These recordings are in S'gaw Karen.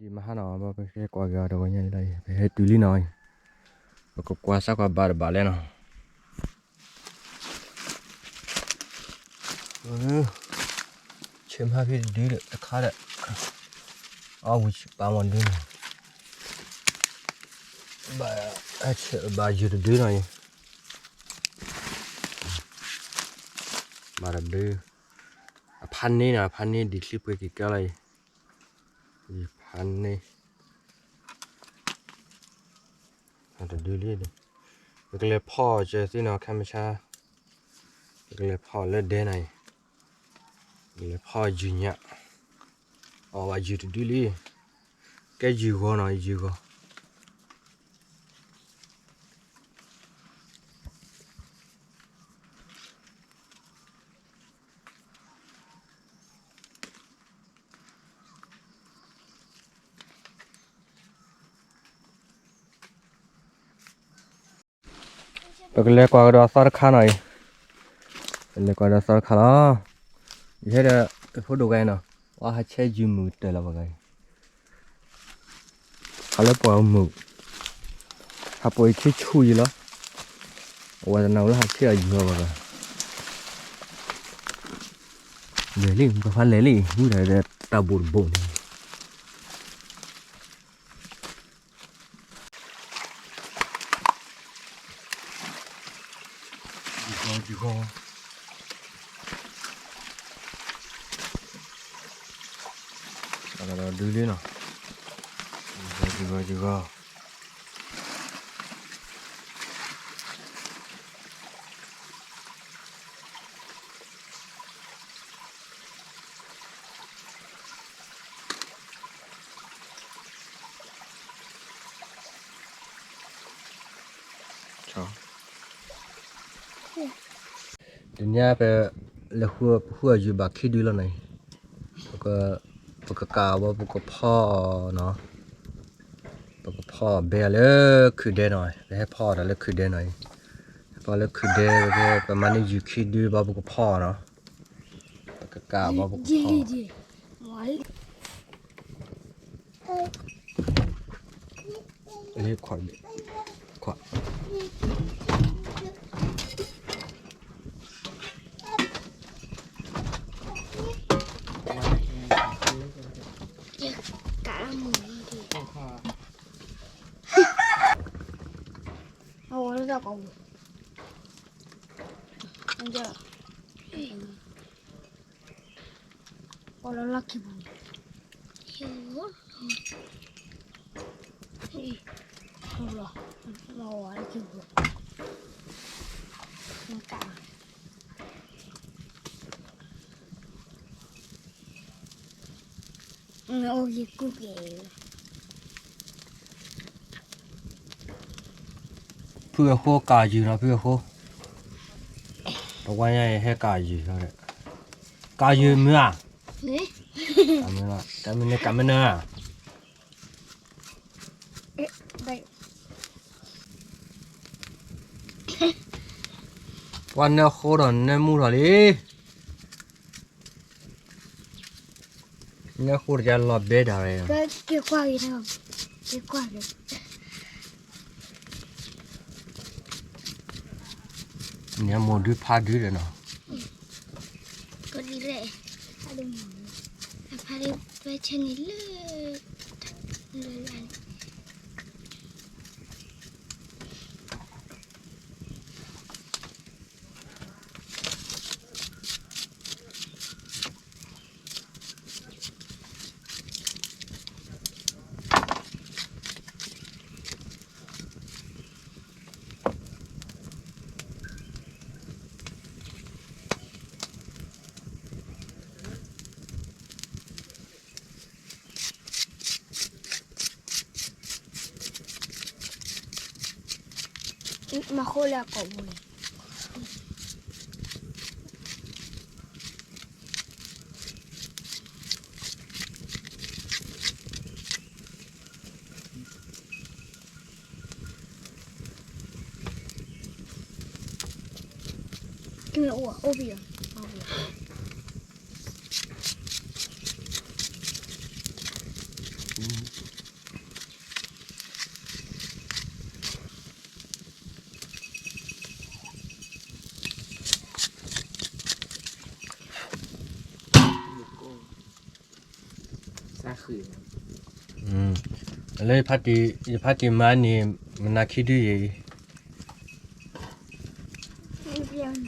်မဟါနီၤ ဘၣ်ပကကွၢ်က့ၤအီၤတဝီညါလီၤ, ပဟဲတုၤလံနီၤ, ပကကွၢ်စၢ်ကွၢ်ဘၣ်တဘၣ်လဲၣ်နီၤ. ဆ့မဟါဖဲတဒုတခါဒီး, အီၣ်ဝံၤပာ်မီၢ်ဒုနီၤ, ဘၣ်ယုၢ်တဒုနီၤအံၤ, ဘၣ်တဒု, အဖးန့ၢ်နီၤ, အဖးန့ၢ်ဒံးချံပှဲၤက့ၤကါလီၤအံၤ, ယဖးန့ၢ် တဒုလံ, ပကလဲၤဖီၣ်စၢၤသ့ၣ်နီၤ ခဲမုၢ်ဆါ, ပကလဲၤဖီၣ်လၢဒဲနီၤအံၤ, ပကလဲၤဖီၣ်ယုၢ်ညၣ်, အီၣ်ဘၣ်ယုၢ်တဒုလံ, ကဲယုၢ်ဂီၤနီၤ ယုၢ်ဂီၤ. ပကလဲၤကွၢ်ကဒီးအသီတခါနီၤအံၤ, ပလဲၤကွၢ်ဒီးအသီတခါလီၤ. ယဟဲဒီး ဖိဒိၣ်ဂၤအံၤနီၤ, ဝဲဟးဆဲယုၢ်မုၢ်ကတၢၢ်လီၤပှၤဂၤအံၤ, ဟးလၢပှၢ်မုၢ်, ဟးပိာ်အံၤဆ့ဆူၣ်ယံၤလီၤ, အဝဲတနၢ်ဝဲလၢဟးဆဲအီၤယုၢ်လီၤပှၤဂၤ, လဲၤလံ ပဖးလဲၤလံ ဝံၤဒီးတၢ်ဘိၣ်တဘိၣ်န့ၣ် ယုၢ်ဂီၤ ယုၢ်ဂီၤ, ဒုလံနီၤ, ယုၢ်ဂီၤ ယုၢ်ဂီၤ ယုၢ်ဂီၤ. တနံၤအံၤ ပလဲၤဃုအီၣ်ယုၢ်ဘၣ်ခံဒုလီၤနီၤ, ပကကးအီၤဘၣ် ပကဖီအီၤနီၤ, ပကဖီအီၤဘဲအီၤလၢခုၣ်ဒဲနီၤ, ပဟဲဖီအီၤဒီးလၢခုၣ်ဒဲနီၤ, ဟဲဖီလၢခုၣ်ဒဲ ပမၤန့ၢ်ယုၢ်ခံဒုဘၣ် ပကဖီအီၤနီၤ, ပကကးအီၤဘၣ် ပကဖီ လၢခွး, ခွး, ကးမုၢ်နံၤဒံး, အဝဲလၢတၢ်ကီၢ်ပူၤ, ပီလၢလီၢ်ခံပူၤန့ၣ်, လီၤ, လီၤဝဲလၢခံပူၤ, ကး, အိၣ်ယကူၣ်က့ၤ ဖုအဃိကးယုၢ်နီၤ ဖုအဃိ, တဝါညါအံၤဟဲကးယုၢ်, ကးယုၢ်မုၢ်ဧါ, ကးမုၢ်, ကးမုၢ်နၤ, ကးမုၢ်နၤ, ပှၤနၢဃိဒီးနၢမူထီၣ်လံ. နၢဃိတကလီၤဘဲဒၣ်ဝဲ, က့ၤကွၢ်က့ၤ, က့ၤကွၢ်က့ၤ, နမိၢ်ဒုဖးဒုဒီးနီၤ, ကဒုရဲၣ်, အဖးဒုဖဲဆဲန့ၣ်လၢ လၢလၢန့ၣ် တ မၤဃိလၢအကိာ်ပူၤန့ၣ် အိၣ်အိၣ်ပယီၤ လၢယဖါတံၢ်မါန့ၣ် မနၤခံဒုယံၤအံၤ,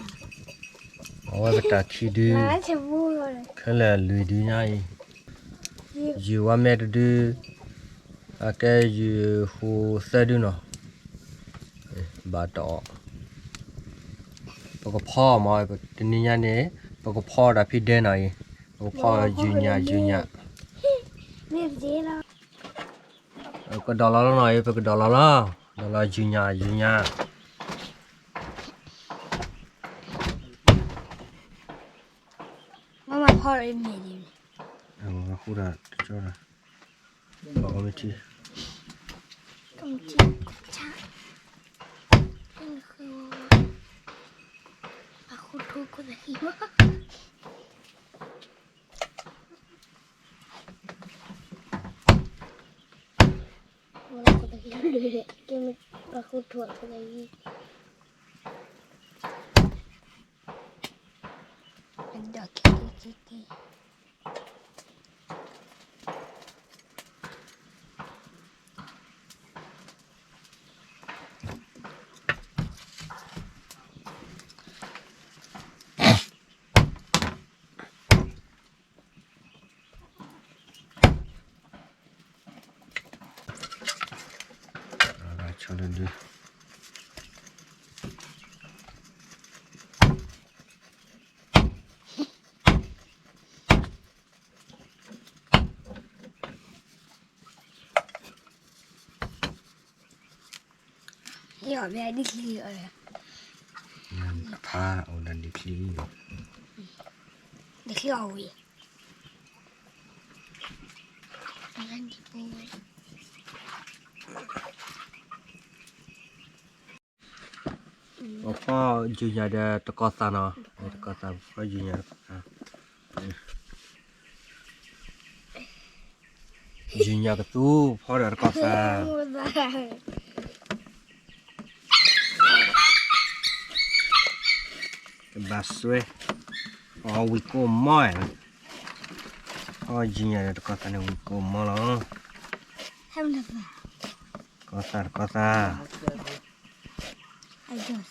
အဝဲပတၢ်ခံဒု, ခဲလၢာ်လွံၢ်ဒုညါအံၤ, ယုၢ်ဝါမဲတဒု, အကဲယုၢ်ဟူးသၢဒုနီၤ, ဘၣ်တအီၣ်, ပကဖီမး တနံၤညါန့ၣ်, ပကဖီဒီးဖံဒဲနီၤအံၤ, ပကဖီယုၢ်ညၣ်ယုၢ်ညၣ် ကဒီးလီၤလီၤနီၤအံၤ ပကဒီးလီၤလီၤ, ဒီးလီၤယုၢ်ညၣ်ယုၢ်ညၣ်, မ့ၢ်ဖီအံၤမ့ၢ်န့ၣ်, အဃိဒီးတကၠီဒီး, ပအီၣ်မ့ၢ်ထံ, အဃိထိခိၣ်သဟံး အဃိထိခိၣ်သဟံး, ဒီးက့ၤက့ၤက့ၤက့ၤ ဆီလၢဒု ယီၢ်ဘဲဒ်ချံအီၤ, ဖးအိၣ်ဒီးဒ်ချံ, ဒ်ချံအီၣ်ဝံၤ, ပဖီယုၢ်ညၣ်ဒီးတကီၢ်သၣ်နီၤ, တကီၢ်သၣ် ပဖီယုၢ်ညၣ်တကီၢ်သၣ်, ယုၢ်ညၣ်ကသူ ဖီဒီးတကီၢ်သၣ်, ကဘၣ်စွဲ, အီၣ်ဝံၤကိၢ်မီၢ်, ဖီယုၢ်ညၣ်ဒီးတကီၢ်သၣ်န့ၣ်ဝံၤကိၢ်မီၢ်လီၤ, တကီၢ်သၣ် တကီၢ်သၣ် အီၣ်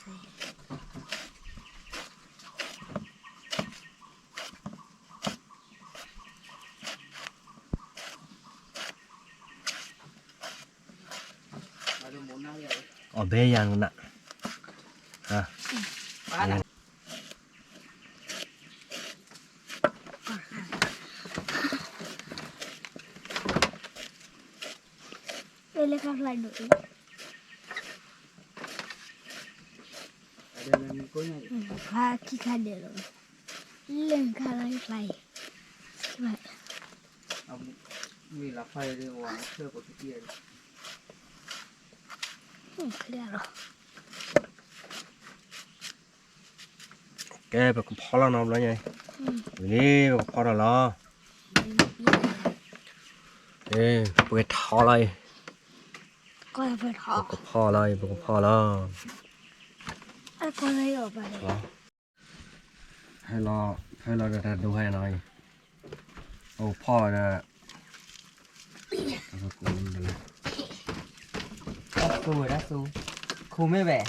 ဘဲယၤနၤ, လၢခါဖျိဒိၣ်အံၤ, ခါခံခါဒဲးလီၤ, လၢခါလၢဖျိအံၤ, မ့ၢ်လၢဖျိအံၤဒီးဝဲဆၢပကတံၢ်အံၤ, ချ့လီၤ. ကဲ ပကဖီလီၤနီၤဘျီညါ, ဝံၤလံ ပကဖီထီၣ်လီၤ, ပကထီလီၤအံၤ, ပကဖီလီၤအံၤ ပကဖီလီၤ, ဟဲလီၤ ဖဲလီၤဒီးတၢ်ဒိးဟဲနီၤအံၤ, ပကဖီဒီး တၢ်သူဝဲဒၣ်သူ, ခိၣ်မ့ၢ်ဘၣ်,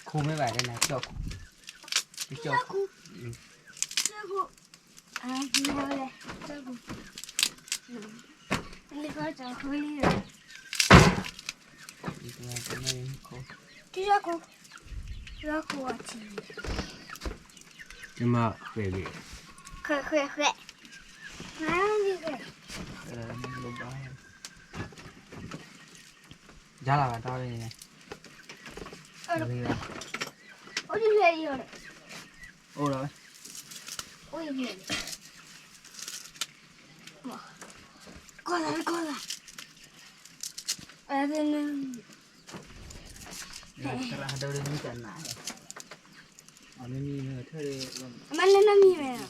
ခိၣ်မ့ၢ်ဘၣ်, ကၠီၣ်ခိၣ်, ကၠီၣ်ခိၣ်, ကၠီၣ်ခိၣ်, ကမၤဃဲၤဘ့ၣ်, ဃဲၤဃဲၤဃဲၤ, ယါလီၤဘၣ်ဒီးန့ၣ်, အိၣ်လီၤဝဲ, အိၣ်လီၤဝဲ, ကီၢ်သးလၢကီၢ်သး, သရၣ်ဟးဒိၣ်လၢမံတနၤ, အမ့ၢ်မံမ့ၢ်ထၢၣ်လၢ, အမ့ၢ်လၢနီၢ်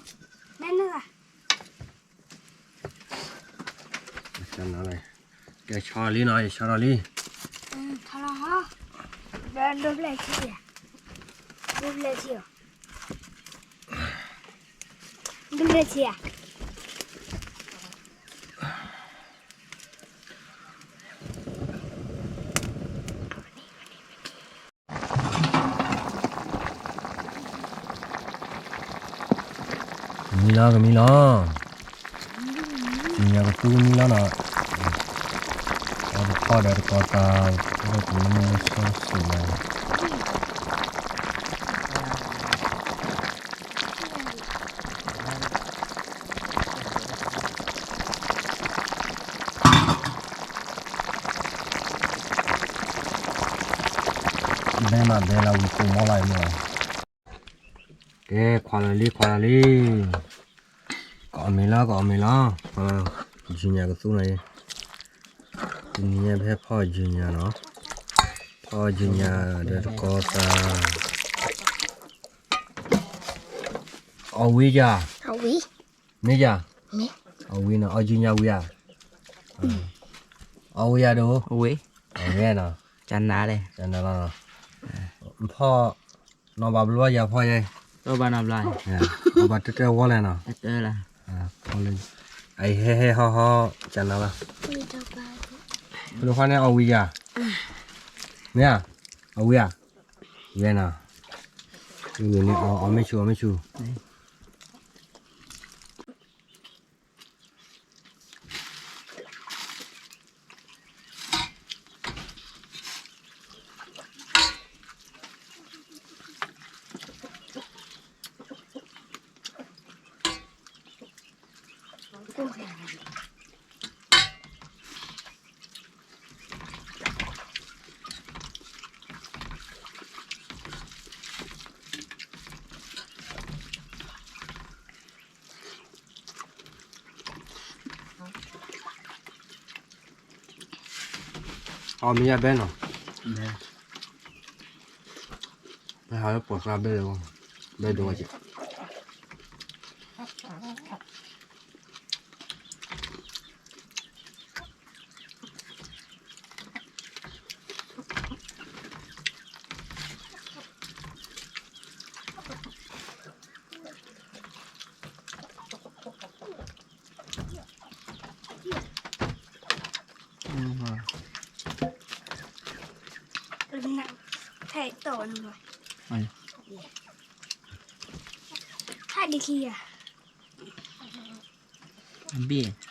မံမ့ၢ်, မ့ၢ်နီၢ်သး ကဲ ဆီလံနီၤ, ယဆီထီၣ်လံ, ဆီလီၤဟီ, ဒိဘျဲၣ်ဆံ, ဒိဘျဲၣ်ဆံ, ဒိဘျဲၣ်ဆံဧါ. ကမံလီၤ ကမံလီၤ, ယညါကသူကမံလီၤနီၤ, အီၣ်တဖီၣ်ဒီးတကီၤသး, အီၣ်တမံၤမံၤလၢစီဆှံလီၤ. ဘဲမးဘဲလီၤဝံၤကိးမီၢ်လီၤအံၤမီၢ်, ကဲ ခွါလီၤလံ ခွါလီၤလံ, ကအီၣ်မ့ၤလီၤ ကအီၣ်မ့ၤလီၤ, ယညါကသူနီၤ, တနံၤညါဖဲဖီၣ်ယညါနီၤ, ဖီၣ်ယညါဒီးတကီၤသး, အီၣ်ဝံၤယၤ, မ့ၢ်ယၤ, အီၣ်ဝံၤနီၤ အီၣ်ယညါဝံၤဧါ, အီၣ်ဝံၤယၤဒိၣ်, အီၣ်ဝံၤနီၤ, ကနၤလီၤ, ဖီၣ်, နီၢ်ဘၣ်ဘျီယၤဖီၣ်ယဲ, ဘၣ်တၢ်တၢ်ဝီလဲၣ်နီၤ, အဟဲဟဲဟီဟီ, ကနၤလီၤ, ဖိဒိၣ်ခွါန့ၣ်အီၣ်ဝံၤယၤ, မ့ၢ်ဧါ, အီၣ်ဝံၤဧါ, ယဲနီၤ, မ့ၢ်အီၣ်မ့ၢ်ဆူၣ် အီၣ်မ့ၢ်ဆူၣ် အီၣ်မ့ၢ်ယၤဘဲနီၤ, ဘဲဟးလၢပှၤကျါဘဲလၢၤ, ဘဲဒိၣ်ဝဲက့ၤ ဘ့ၣ်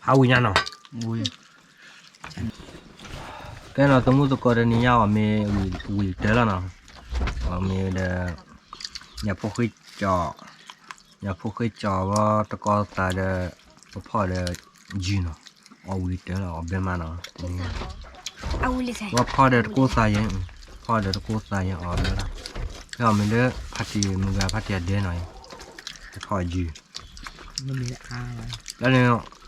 ဖးဝံၤညါနီၤ, ကဲနီၤ သမူသကိး တနံၤညါအီၣ်မ့ၤဝံၤတၢၢ်လီၤနီၤ, အီၣ်မ့ၤဒီး ညၣ်ဖိဃ့ကၠီ, ညၣ်ဖိဃ့ကၠီဝဲ တကီသးဒီး ပဖီၣ်ဒီး ယုၢ်နီၤ, အီၣ်ဝံၤတၢၢ်လီၤ အီၣ်ဘဲမးနီၤ, တနံၤညါ ဝဲဖီၣ်ဒီးတကိးသးယဲ, ဖီၣ်ဒီးတကိးသးယဲ အီၣ်ဘဲလီၤ, ဖဲအီၣ်မ့ၤလၢ ဖါတံၢ်မုၢ်ဂၤ ဖါတံၢ်အဒဲနီၤ, တဖီၣ်ယုၢ် လၢန့ၣ်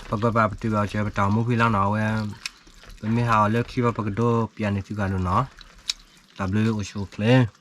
ပကဘၣ်ပတုာ်ဘၣ်စၢၤ ပတၢ်အိၣ်မူဖဲလီၤနီၤ, အဝဲ ပမ့ၢ်ဟးအီၤလၢခံဘၣ် ပကဒိပျးန့ၢ်သုဂၤဒိၣ်နီၤ, တၢ်ဘျုးအိၣ်ဆူၣ်အိၣ်ချ့